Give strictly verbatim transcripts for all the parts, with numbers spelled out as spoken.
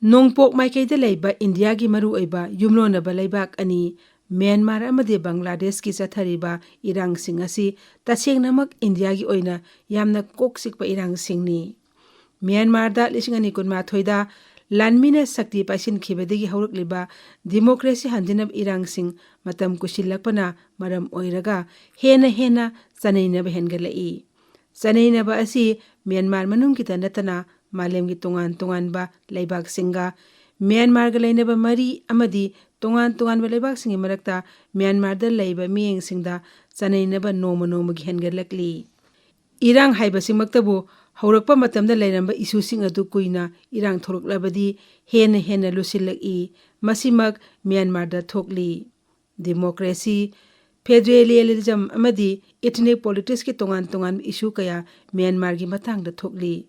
ꯅꯣꯡꯄꯣꯛ ꯃꯥꯏꯀꯩꯗ ꯂꯩꯕ ꯏꯟꯗꯤꯌꯥꯒꯤ ꯃꯔꯨꯑꯣꯏꯕ ꯌꯨꯝꯂꯣꯟꯅꯕ ꯂꯩꯕꯥꯛ ꯑꯅꯤ, ꯃ꯭ꯌꯥꯟꯃꯥꯔ ꯑꯃꯗꯤ ꯕꯪꯒ꯭ꯂꯥꯗꯦꯁꯀꯤ ꯆꯠꯊꯔꯤꯕ ꯏꯔꯥꯡꯁꯤꯡ ꯑꯁꯤ ꯇꯁꯦꯡꯅꯃꯛ ꯏꯟꯗꯤꯌꯥꯒꯤ ꯑꯣꯏꯅ ꯌꯥꯝꯅ ꯀꯣꯛ ꯆꯤꯛꯄ ꯏꯔꯥꯡꯁꯤꯡꯅꯤ꯫ ꯃ꯭ꯌꯥꯟꯃꯥꯔꯗ ꯂꯤꯁꯤꯡ ꯑꯅꯤ ꯀꯨꯟꯃꯥꯊꯣꯏꯗ ꯂꯥꯟꯃꯤꯅ ꯁꯛꯇꯤ ꯄꯥꯏꯁꯤꯟꯈꯤꯕꯗꯒꯤ ꯍꯧꯔꯛꯂꯤꯕ ꯗꯤꯃꯣꯀ꯭ꯔꯦꯁꯤ ꯍꯟꯖꯤꯟꯅꯕ ꯏꯔꯥꯡꯁꯤꯡ ꯃꯇꯝ ꯀꯨꯏꯁꯤꯜꯂꯛꯄꯅ ꯃꯔꯝ ꯑꯣꯏꯔꯒ ꯍꯦꯟꯅ ꯍꯦꯟꯅ ꯆꯅꯩꯅꯕ ꯍꯦꯟꯒꯠꯂꯛꯏ꯫ ꯆꯅꯩꯅꯕ ꯑꯁꯤ ꯃ꯭ꯌꯥꯟꯃꯥꯔ ꯃꯅꯨꯡꯒꯤꯇ ꯅꯠꯇꯅ ꯃꯥꯂꯦꯝꯒꯤ ꯇꯣꯉꯥꯟ ꯇꯣꯉꯥꯟꯕ ꯂꯩꯕꯥꯛꯁꯤꯡꯒ, ꯃ꯭ꯌꯥꯟꯃꯥꯔꯒ ꯂꯩꯅꯕ ꯃꯔꯤ ꯑꯃꯗꯤ ꯇꯣꯉꯥꯟ ꯇꯣꯉꯥꯟꯕ ꯂꯩꯕꯥꯛꯁꯤꯡꯒꯤ ꯃꯔꯛꯇ ꯃ꯭ꯌꯥꯟꯃꯥꯔꯗ ꯂꯩꯕ ꯃꯤꯠꯌꯦꯡꯁꯤꯡꯗ ꯆꯅꯩꯅꯕ ꯅꯣꯡꯃ ꯅꯣꯡꯃꯒꯤ ꯍꯦꯟꯒꯠꯂꯛꯂꯤ꯫ ꯏꯔꯥꯡ ꯍꯥꯏꯕꯁꯤꯃꯛꯇꯕꯨ ꯍꯧꯔꯛꯄ ꯃꯇꯝꯗ ꯂꯩꯔꯝꯕ ꯏꯁꯨꯁꯤꯡ ꯑꯗꯨ ꯀꯨꯏꯅ ꯏꯔꯥꯡ ꯊꯣꯛꯂꯛꯂꯕꯗꯤ ꯍꯦꯟꯅ ꯍꯦꯟꯅ ꯂꯨꯁꯤꯜꯂꯛꯏ꯫ ꯃꯁꯤꯃꯛ ꯃ꯭ꯌꯥꯟꯃꯥꯔꯗ ꯊꯣꯛꯂꯤ꯫ ꯗꯤꯃꯣꯀ꯭ꯔꯦꯁꯤ, ꯐꯦꯗꯔꯦꯂꯤꯌꯥꯂꯤꯖꯝ ꯑꯃꯗꯤ ꯏꯊꯅꯤꯛ ꯄꯣꯂꯤꯇꯤꯛꯁꯀꯤ ꯇꯣꯉꯥꯟ ꯇꯣꯉꯥꯟꯕ ꯏꯁꯨ ꯀꯌꯥ ꯃ꯭ꯌꯥꯟꯃꯥꯔꯒꯤ ꯃꯇꯥꯡꯗ ꯊꯣꯛꯂꯤ꯫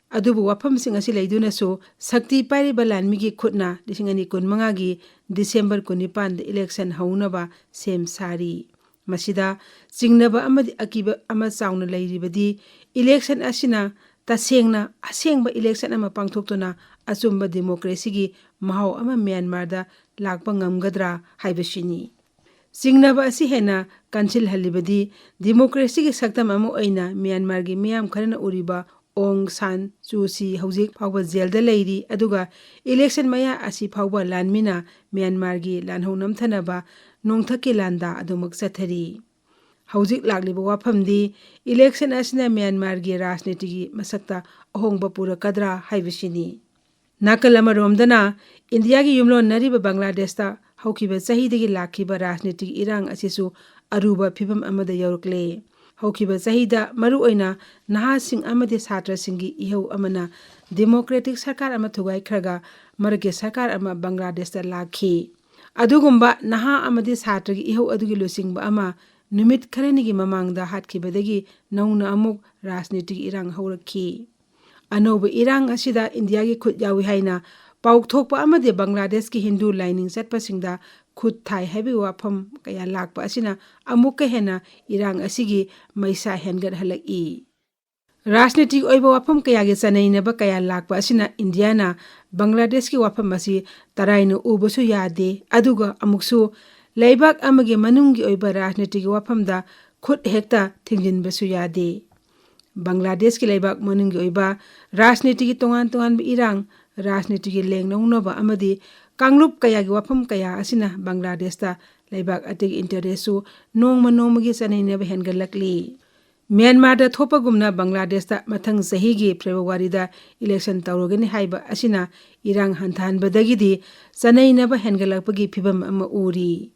ꯑꯗꯨꯕꯨ ꯋꯥꯐꯝꯁꯤꯡ ꯑꯁꯤ ꯂꯩꯗꯨꯅꯁꯨ ꯁꯛꯇꯤ ꯄꯥꯏꯔꯤꯕ ꯂꯥꯟꯃꯤꯒꯤ ꯈꯨꯠꯅ ꯂꯤꯁꯤꯡ ꯑꯅꯤ ꯀꯨꯟꯃꯉꯥꯒꯤ ꯗꯤꯁꯦꯝꯕꯔ ꯀꯨꯟꯅꯤꯄꯥꯟꯗ ꯏꯂꯦꯛꯁꯟ ꯍꯧꯅꯕ ꯁꯦꯝ ꯁꯥꯔꯤ꯫ ꯃꯁꯤꯗ ꯆꯤꯡꯅꯕ ꯑꯃꯗꯤ ꯑꯀꯤꯕ ꯑꯃ ꯆꯥꯎꯅ ꯂꯩꯔꯤꯕꯗꯤ ꯏꯂꯦꯛꯁꯟ ꯑꯁꯤꯅ ꯇꯁꯦꯡꯅ ꯑꯁꯦꯡꯕ ꯏꯂꯦꯛꯁꯟ ꯑꯃ ꯄꯥꯡꯊꯣꯛꯇꯨꯅ ꯑꯆꯨꯝꯕ ꯗꯤꯃꯣꯀ꯭ꯔꯦꯁꯤꯒꯤ ꯃꯍꯥꯎ ꯑꯃ ꯃ꯭ꯌꯥꯟꯃꯥꯔꯗ ꯂꯥꯛꯄ ꯉꯝꯒꯗ꯭ꯔꯥ ꯍꯥꯏꯕꯁꯤꯅꯤ꯫ ꯆꯤꯡꯅꯕ ꯑꯁꯤ ꯍꯦꯟꯅ ꯀꯟꯁꯤꯜꯍꯜꯂꯤꯕꯗꯤ ꯗꯤꯃꯣꯀ꯭ꯔꯦꯁꯤꯒꯤ ꯁꯛꯇꯝ ꯑꯃ ꯑꯣꯏꯅ ꯃ꯭ꯌꯥꯟꯃꯥꯔꯒꯤ ꯃꯤꯌꯥꯝ ꯈꯔꯅ ꯎꯔꯤꯕ ꯑꯣꯡ ꯁꯥꯟ ꯁꯨ ꯆꯤ ꯍꯧꯖꯤꯛ ꯐꯥꯎꯕ ꯖꯦꯜꯗ ꯂꯩꯔꯤ, ꯑꯗꯨꯒ ꯏꯂꯦꯛꯁꯟ ꯃꯌꯥ ꯑꯁꯤ ꯐꯥꯎꯕ ꯂꯥꯟꯃꯤꯅ ꯃ꯭ꯌꯥꯟꯃꯥꯔꯒꯤ ꯂꯥꯟꯍꯧ ꯅꯝꯊꯅꯕ ꯅꯣꯡꯊꯛꯀꯤ ꯂꯥꯟꯗꯥ ꯑꯗꯨꯃꯛ ꯆꯠꯊꯔꯤ꯫ ꯍꯧꯖꯤꯛ ꯂꯥꯛꯂꯤꯕ ꯋꯥꯐꯝꯗꯤ ꯏꯂꯦꯛꯁꯟ ꯑꯁꯤꯅ ꯃ꯭ꯌꯥꯟꯃꯥꯔꯒꯤ ꯔꯥꯖꯅꯤꯇꯤꯒꯤ ꯃꯁꯛꯇ ꯑꯍꯣꯡꯕ ꯄꯨꯔꯛꯀꯗ꯭ꯔꯥ ꯍꯥꯏꯕꯁꯤꯅꯤ꯫ ꯅꯥꯀꯜ ꯑꯃꯔꯣꯝꯗꯅ ꯏꯟꯗꯤꯌꯥꯒꯤ ꯌꯨꯝꯂꯣꯟꯅꯔꯤꯕ ꯕꯪꯒ꯭ꯂꯥꯗꯦꯁꯇ ꯍꯧꯈꯤꯕ ꯆꯍꯤꯗꯒꯤ ꯂꯥꯛꯈꯤꯕ ꯔꯥꯖꯅꯤꯇꯤꯒꯤ ꯏꯔꯥꯡ ꯑꯁꯤꯁꯨ ꯑꯔꯨꯕ ꯐꯤꯕꯝ ꯑꯃꯗ ꯌꯧꯔꯛꯂꯦ꯫ ꯍꯧꯈꯤꯕ ꯆꯍꯤꯗ ꯃꯔꯨꯑꯣꯏꯅ ꯅꯍꯥꯁꯤꯡ ꯑꯃꯗꯤ ꯁꯥꯇ꯭ꯔꯁꯤꯡꯒꯤ ꯏꯍꯧ ꯑꯃꯅ ꯗꯦꯃꯣꯀ꯭ꯔꯦꯇꯤꯛ ꯁꯔꯀꯥꯔ ꯑꯃ ꯊꯨꯒꯥꯏꯈ꯭ꯔꯒ ꯃꯔꯛꯀꯤ ꯁꯔꯀꯥꯔ ꯑꯃ ꯕꯪꯒ꯭ꯂꯥꯗꯦꯁꯇ ꯂꯥꯛꯈꯤ꯫ ꯑꯗꯨꯒꯨꯝꯕ ꯅꯍꯥ ꯑꯃꯗꯤ ꯁꯥꯇ꯭ꯔꯒꯤ ꯏꯍꯧ ꯑꯗꯨꯒꯤ ꯂꯨꯆꯤꯡꯕ ꯑꯃ ꯅꯨꯃꯤꯠ ꯈꯔꯅꯤꯒꯤ ꯃꯃꯥꯡꯗ ꯍꯥꯠꯈꯤꯕꯗꯒꯤ ꯅꯧꯅ ꯑꯃꯨꯛ ꯔꯥꯖꯅꯤꯇꯤꯒꯤ ꯏꯔꯥꯡ ꯍꯧꯔꯛꯈꯤ꯫ ꯑꯅꯧꯕ ꯏꯔꯥꯡ ꯑꯁꯤꯗ ꯏꯟꯗꯤꯌꯥꯒꯤ ꯈꯨꯠ ꯌꯥꯎꯏ ꯍꯥꯏꯅ ꯄꯥꯎꯊꯣꯛꯄ ꯑꯃꯗꯤ ꯕꯪꯒ꯭ꯂꯥꯗꯦꯁꯀꯤ ꯍꯤꯟꯗꯨ ꯂꯥꯏꯅꯤꯡ ꯆꯠꯄꯁꯤꯡꯗ ꯈꯨꯠ ꯊꯥꯏ ꯍꯥꯏꯕꯒꯤ ꯋꯥꯐꯝ ꯀꯌꯥ ꯂꯥꯛꯄ ꯑꯁꯤꯅ ꯑꯃꯨꯛꯀ ꯍꯦꯟꯅ ꯏꯔꯥꯡ ꯑꯁꯤꯒꯤ ꯃꯩꯁꯥ ꯍꯦꯟꯒꯠꯍꯜꯂꯛꯏ꯫ ꯔꯥꯖꯅꯤꯇꯤꯒꯤ ꯑꯣꯏꯕ ꯋꯥꯐꯝ ꯀꯌꯥꯒꯤ ꯆꯅꯩꯅꯕ ꯀꯌꯥ ꯂꯥꯛꯄ ꯑꯁꯤꯅ ꯏꯟꯗꯤꯌꯥꯅ ꯕꯪꯒ꯭ꯂꯥꯗꯦꯁꯀꯤ ꯋꯥꯐꯝ ꯑꯁꯤ ꯇꯔꯥꯏꯅ ꯎꯕꯁꯨ ꯌꯥꯗꯦ, ꯑꯗꯨꯒ ꯑꯃꯨꯛꯁꯨ ꯂꯩꯕꯥꯛ ꯑꯃꯒꯤ ꯃꯅꯨꯡꯒꯤ ꯑꯣꯏꯕ ꯔꯥꯖꯅꯤꯇꯤꯒꯤ ꯋꯥꯐꯝꯗ ꯈꯨꯠ ꯍꯦꯛꯇ ꯊꯤꯡꯖꯤꯟꯕꯁꯨ ꯌꯥꯗꯦ꯫ ꯕꯪꯒ꯭ꯂꯥꯗꯦꯁꯀꯤ ꯂꯩꯕꯥꯛ ꯃꯅꯨꯡꯒꯤ ꯑꯣꯏꯕ ꯔꯥꯖꯅꯤꯇꯤꯒꯤ ꯇꯣꯉꯥꯟ ꯇꯣꯉꯥꯟꯕ ꯏꯔꯥꯡ, ꯔꯥꯖꯅꯤꯇꯤꯒꯤ ꯂꯦꯡꯅꯧꯅꯕ ꯑꯃꯗꯤ ꯀꯥꯡꯂꯨꯞ ꯀꯌꯥꯒꯤ ꯋꯥꯐꯝ ꯀꯌꯥ ꯑꯁꯤꯅ ꯕꯪꯒ꯭ꯂꯥꯗꯦꯁꯇ ꯂꯩꯕꯥꯛ ꯑꯇꯩꯒꯤ ꯏꯟꯇꯔꯦꯁꯁꯨ ꯅꯣꯡꯃ ꯅꯣꯡꯃꯒꯤ ꯆꯅꯩꯅꯕ ꯍꯦꯟꯒꯠꯂꯛꯂꯤ꯫ ꯃ꯭ꯌꯥꯟꯃꯥꯔꯗ ꯊꯣꯛꯄꯒꯨꯝꯅ ꯕꯪꯒ꯭ꯂꯥꯗꯦꯁꯇ ꯃꯊꯪ ꯆꯍꯤꯒꯤ ꯐꯦꯕ꯭ꯔꯨꯋꯥꯔꯤꯗ ꯏꯂꯦꯛꯁꯟ ꯇꯧꯔꯒꯅꯤ ꯍꯥꯏꯕ ꯑꯁꯤꯅ ꯏꯔꯥꯡ ꯍꯟꯊꯍꯟꯕꯗꯒꯤꯗꯤ ꯆꯅꯩꯅꯕ ꯍꯦꯟꯒꯠꯂꯛꯄꯒꯤ ꯐꯤꯚꯝ ꯑꯃ ꯎꯔꯤ꯫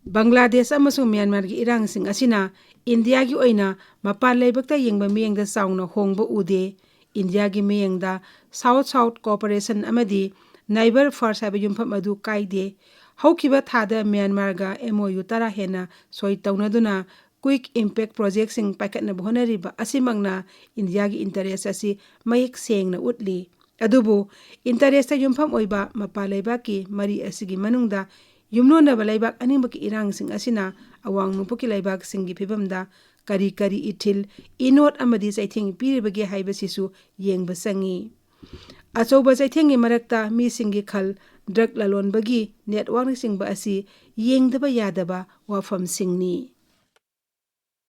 ꯕꯪꯒ꯭ꯂꯥꯗꯦꯁ ꯑꯃꯁꯨꯡ ꯃ꯭ꯌꯥꯟꯃꯥꯔꯒꯤ ꯏꯔꯥꯡꯁꯤꯡ ꯑꯁꯤꯅ ꯏꯟꯗꯤꯌꯥꯒꯤ ꯑꯣꯏꯅ ꯃꯄꯥꯟ ꯂꯩꯕꯥꯛꯇ ꯌꯦꯡꯕ ꯃꯤꯠꯌꯦꯡꯗ ꯆꯥꯎꯅ ꯍꯣꯡꯕ ꯎꯗꯦ꯫ ꯏꯟꯗꯤꯌꯥꯒꯤ ꯃꯤꯠꯌꯦꯡꯗ South South cooperation ꯑꯃꯗꯤ Neighbour First ꯍꯥꯏꯕ ꯌꯨꯝꯐꯝ ꯑꯗꯨ ꯀꯥꯏꯗꯦ꯫ ꯍꯧꯈꯤꯕ ꯊꯥꯗ ꯃ꯭ꯌꯥꯟꯃꯥꯔꯒ M O U ꯇꯔꯥ ꯍꯦꯟꯅ ꯁꯣꯏ ꯇꯧꯅꯗꯨꯅ quick impact projectꯁꯤꯡ ꯄꯥꯏꯈꯠꯅꯕ ꯍꯣꯠꯅꯔꯤꯕ ꯑꯁꯤꯃꯛꯅ ꯏꯟꯗꯤꯌꯥꯒꯤ interest ꯑꯁꯤ ꯃꯌꯦꯛ ꯁꯦꯡꯅ ꯎꯠꯂꯤ꯫ ꯑꯗꯨꯕꯨ interestꯇ ꯌꯨꯝꯐꯝ ꯑꯣꯏꯕ ꯃꯄꯥꯟ ꯂꯩꯕꯥꯛꯀꯤ ꯃꯔꯤ ꯑꯁꯤꯒꯤ ꯃꯅꯨꯡꯗ ꯌꯨꯝꯂꯣꯟꯅꯕ ꯂꯩꯕꯥꯛ ꯑꯅꯤꯃꯛꯀꯤ ꯏꯔꯥꯡꯁꯤꯡ ꯑꯁꯤꯅ ꯑꯋꯥꯡ ꯅꯣꯡꯄꯣꯛꯀꯤ ꯂꯩꯕꯥꯛꯁꯤꯡꯒꯤ ꯐꯤꯕꯝꯗ ꯀꯔꯤ ꯀꯔꯤ ꯏꯊꯤꯜ, ꯏꯅꯣꯠ ꯑꯃꯗꯤ ꯆꯩꯊꯦꯡ ꯄꯤꯔꯤꯕꯒꯦ ꯍꯥꯏꯕꯁꯤꯁꯨ ꯌꯦꯡꯕ ꯆꯪꯏ꯫ ꯑꯆꯧꯕ ꯆꯩꯊꯦꯡꯒꯤ ꯃꯔꯛꯇ ꯃꯤꯁꯤꯡꯒꯤ ꯈꯜ, drug ꯂꯂꯣꯟꯕꯒꯤ networkꯅꯆꯤꯡꯕ ꯑꯁꯤ ꯌꯦꯡꯗꯕ ꯌꯥꯗꯕ ꯋꯥꯐꯝꯁꯤꯡꯅꯤ꯫